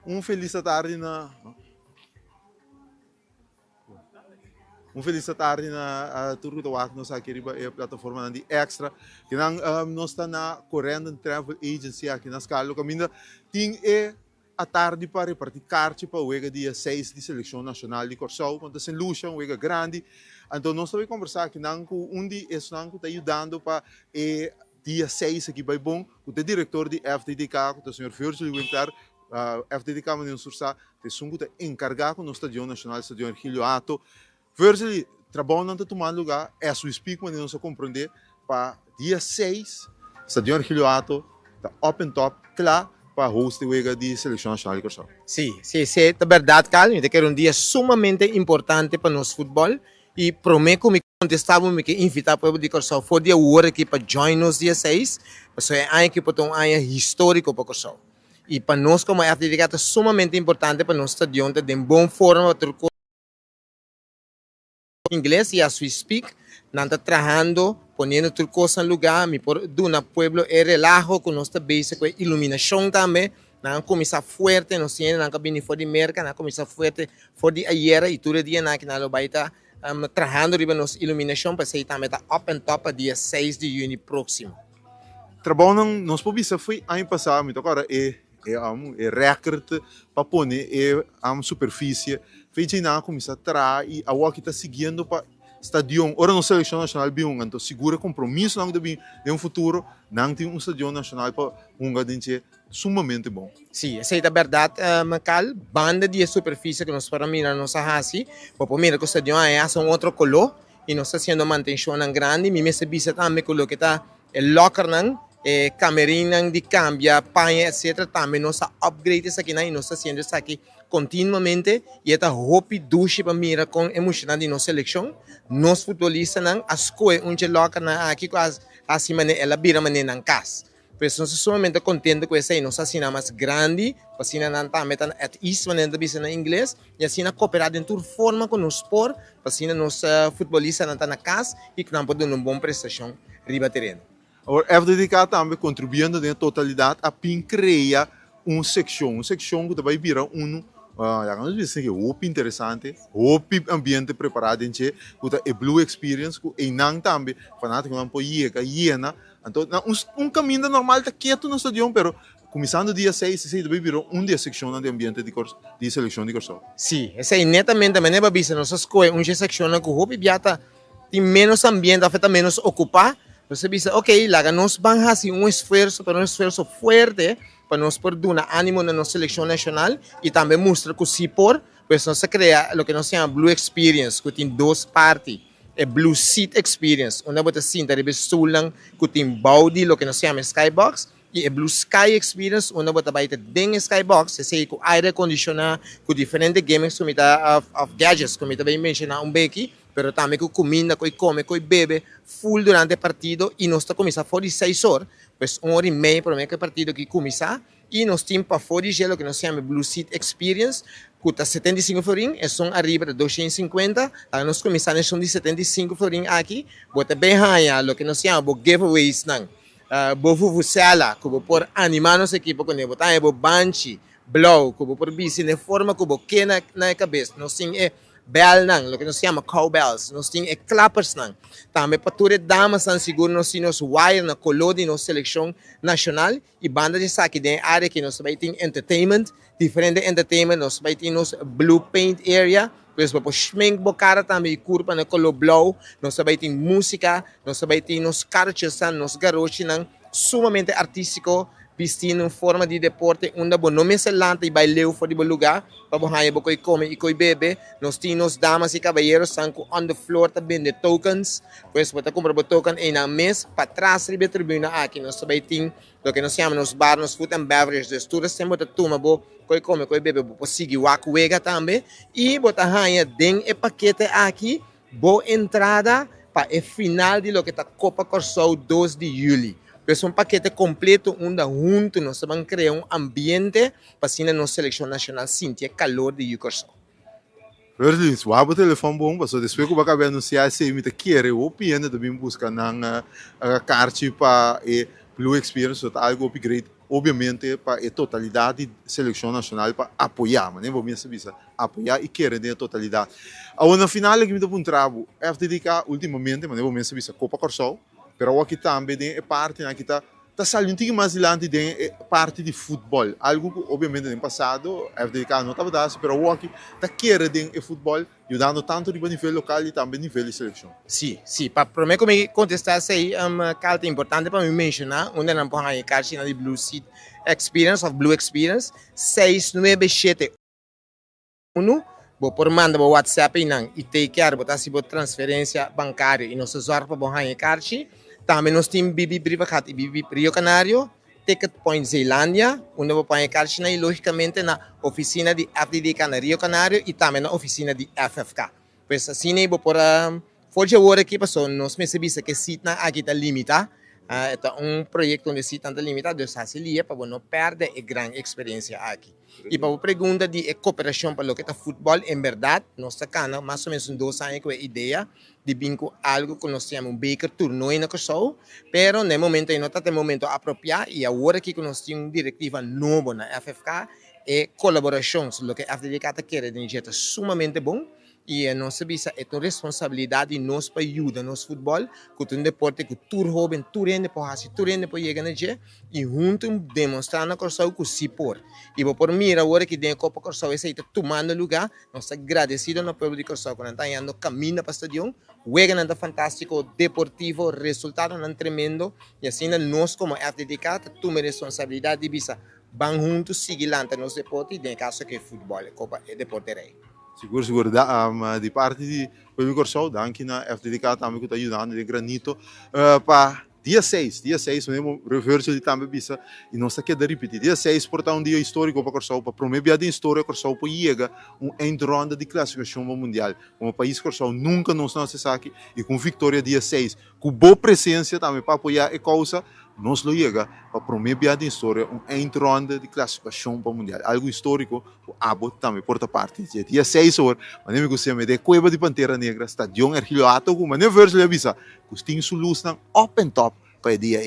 Un felis atardi na Un felis atardi na tur ku ta wak nos aki riba e plataformanan di Extra. Kinan nos ta na Corendon Travel Agency aki na Skalo kaminda tin e atardi pa reparti karchi pa wega dia seis di selekshon nashonal di Kòrsou kontra Sint Lucia, un wega grandi. Anto nos ta bai kombersá akinan ku un di esnan ku ta yudando pa e dia seis aki bai bon, ku ta e direktor di FDDK ku ta señor Virgil Winklaar. FDDK manera nos tur sa ta esun ku ta enkargá ku nos stadion nashonal, stadion Ergilio Hato. Virgil, trabounan ta tumando lugá as we speak manera nos a komprondé pa dia seis stadion Ergilio Hato ta up and top kla pa host e wega di selekshon nashonal di Kòrsou. Sí, sí, esei ta bèrdat Carl, mi ta kere un dia sumamente importante pa nos futbòl i promé ku mi kontestá bo mi ke invitá pueblo di Kòrsou for di awor aki pa join nos dia seis, pasobra e aña aki por ta un aña históriko pa Kòrsou. I pa nos komo FDDK ta sumamente importante pa nos stadion ta den bon forma pa tur kos. Ingles i as we speak nan ta trahando poniendo tur kos na lugá. Mi por duna pueblo e relaho ku nos ta bezig ku e iluminashon tambe. Nan a kuminsá fuerte, nos tin hendenan ku a bini for di Merka, nan a kuminsá fuerte for di ayera i tur e dianan aki nan lo bai ta trahando riba nos iluminashon pa esei tambe ta up and top pa dia seis di yüni próksimo. Trabounan nos por bisa foi aña pasá, mi ta kòrda e e rèkert pa pone e superfisie. Fecha ei nan a kuminsá traha i awor ta siguiendo pa stadion. Ora nos selekshon nashonal bin hunga, anto sigur e kompromisonan ku ta bin den un futuro, nan tin un stadion nashonal pa hunga den dje sumamente bon. Sí, esei ta bèrdat, Macal. Banda di e superfisie ku nos por a mira nos a hasi, bo por mira ku stadion a hasi un otro koló. i nos ta hasiendo mantenshonnan grandi. Mi mester bisa tambe ku loke ta e lòkernan, e kamerinnan di kambia paña etcetera tambe nos a upgrade esakinan i nos ta hasiendo esaki kontinuamente i e ta hopi dushi pa mira kon e muchanan di nos selekshon, nos futbolistanan a skohe un dje lòkernan aki ku a hasi manera el a bira manera nan kas. Pues nos ta sumamente contento cu esey, nos haci nan mas grandi, pa asina nan tambe ta at ease, manera nan ta bisa na ingles, y asina coopera den tur forma cu nos por, pa asina nos futbolistanan ta na cas y cu nan por duna un bon prestacion riba tereno. Awor FDDK tambe contribuyendo den e totalidad a pin crea un seccion, un seccion cu ta bay bira unu, laga nos bisa esaki hopi interesante, hopi ambiente prepara den dje, cu ta e Blue Experience, cu eynan tambe fanaticonan por yega yena. Anto na un un kaminda normal ta ketu na stadion pero kuminsando dia seis esei ta bay bira un di e sekshonnan di ambiente di Kòrsou di selekshon di Kòrsou. Sí, esei netamente manera bo a bisa nos a skohe un dje sekshonnan ku hopi bia ta tin ménos ambiente òf e ta ménos okupá. Nos a bisa ok laga nos ban hasi un esfuerso pero un esfuerso fuerte pa nos por duna ánimo na nos selekshon nashonal i tambe mustra ku si por. Pues nos a krea loke nos yama Blue Experience ku tin dos parti. E Blue Seat Experience, unda bo ta sinta riba e stulnan ku tin bou di loke nos yama e skybox, i e Blue Sky Experience, unda bo ta bai ta den e skybox, esei ku aire akondishoná, ku diferente gimmicks ku mi ta òf gadgets ku mi ta bai menshoná un beki, pero tambe ku kuminda ku e kome, ku e bebe ful durante e partido i nos ta kuminsá for di seis or, pues un ora i mei promé ku e partido aki kuminsá. I nos tin pafó di dje loke nos yama e Blue Seat Experience, ku ta 75 florin, esun ariba ta 250. Laga nos kuminsá na esun di 75 florin aki, bo ta bin haña loke nos yama bo giveawaysnan, bo vuvuzela ku bo por animá nos ekipo kuné, bo ta haña bo banchi blou ku bo por bisti na e forma ku bo ke na e kabes. Nos tin e bèlnan, loke nos yama cowbells, nos tin e klappersnan. Tambe pa tur e damasnan sigur nos tin nos wire na koló di nos selekshon nashonal. I banda di esaki den e área aki nos ta bai tin entertainment, diferente entertainment, nos ta bai tin nos blue paint area, pues bo por schmink bo kara tambe i kurpa na koló blou, nos ta bai tin músika, nos ta bai tin nos karchesnan, nos garoshinan sumamente artístiko, bistí na un forma di deporte unda bo no mester lanta i bai leu for di bo lugá pa bo haña bo koi kome i koi bebe. Nos tin nos damas i kabayerosan ku on the floor ta bende tokens. Pues bo ta kumpra bo token einan mes. Patras riba e tribuna aki nos ta bai tin loke nos yama nos bar, nos food and beverage. Dus tur esei bo ta tuma bo Koi kome, koi bebe, bo por sigui wak wega tambe. I bo ta haña den e pakete aki bo entrada pa e final di loke ta Kopa Kòrsou 2 di yüli. Pues un pakete kompleto unda huntu nos ta ban krea un ambiente pa asina nos selekshon nashonal sinti e kalor di yu Kòrsou. Berlins, wak bo telefòn bon pasobra despues ku bo a kaba di anunsiá esei mi ta kere hopi hende ta bin buska nan karchi pa e Blue Experience, ta algu hopi great. Obviamente pa e totalidad di seleccion nacional pa apoya, manera bo mes a bisa, apoya y kere den e totalidad. Awor na final aki mi ta puntra bo, FDDK ultimamente, manera bo mes a bisa, Copa Corsou, pero awor aki tambe den e partinan aki ta ta sali un tiki mas dilanti den e parti di futbol, algo cu obviamente den pasado FDDK no tabata haci, pero awor aki ta kere den e futbol. Yudando tantu riba nivel lokal i tambe nivel di selekshon. Sí, sí. Pa promé ku mi kontestá esei, Carl, ta importante pa mi menshoná unda nan por haña e karchinan di Blue Seat Experience òf Blue Experience, 6971. Bo por manda bo WhatsApp einan i take care, bo ta hasi bo transferensia bankario i nos ta zòrg pa bo haña e karchi. Tambe nos tin BB Brievengat i BB Rio Canario. Ticket Point Zeelandia, unda bo paña e karchinan y logicamente na oficina di FDDK na Rio Canario y tambe na oficina di FFK. Pues asina bo por a for dje awor aki paso nos mester bisa cu e seatnan aki ta limita, e ta un proyecto unda e seatnan ta limita, dus haci lia pa bo no perde e gran experiencia aki. Y pa bo pregunta di e cooperacion pa loke ta futbol, en berdad nos ta cana mas o menos un dos aña cu e idea di bin ku algu ku nos ta yama un beker toernooi na Kòrsou, pero na e momento ei no tabata e momento apropiá i awor aki ku nos tin un direktiva nobo na FFK, e kolaborashon, loke FDDK ta kere den dje ta sumamente bon i nos ta bisa e ta un responsabilidat di nos pa yuda nos futbòl ku ta un deporte ku tur hóben, tur hende por hasi, tur hende por yega na dje i huntu demostrá na Kòrsou ku si por. I bo por mira awor aki den e Kopa Kòrsou esei ta tumando lugá. Nos ta gradesido na pueblo di Kòrsou ku nan ta hañando kaminda pa stadion. Weganan ta fantástiko, deportivo, resultadonan tremendo i asina nos komo FDDK ta tuma e responsabilidat di bisa ban huntu sigui lanta nos deporte i den e kaso aki e futbòl, e kopa, e deporte rei. Sigur sigur di parti di pueblo di Kòrsou danki na FDDK tambe ku ta yudando den granito pa Dia seis, dia seis, manera bo Reverso di tambe bisa i nos ta keda ripití, dia seis por ta un dia históriko pa Kòrsou, pa promé bia den historia Kòrsou por yega un eindronde di klasifikashon pa mundial. Komo pais Kòrsou nunka nos no hasi esaki i ku un viktoria dia seis, ku bo presensia tambe pa apoyá e kousa, nos lo yega pa promé bia den historia un eindronde di klasifikashon pa mundial, algu históriko ku abo tambe por ta parti di dje. Dia seis or, manera mi gusta yama e de Kueba di Pantera Negra, Stadion Ergilio Hato ku manera Virgil a bisa, Ku tin su lusnan op en top pa e dia ei.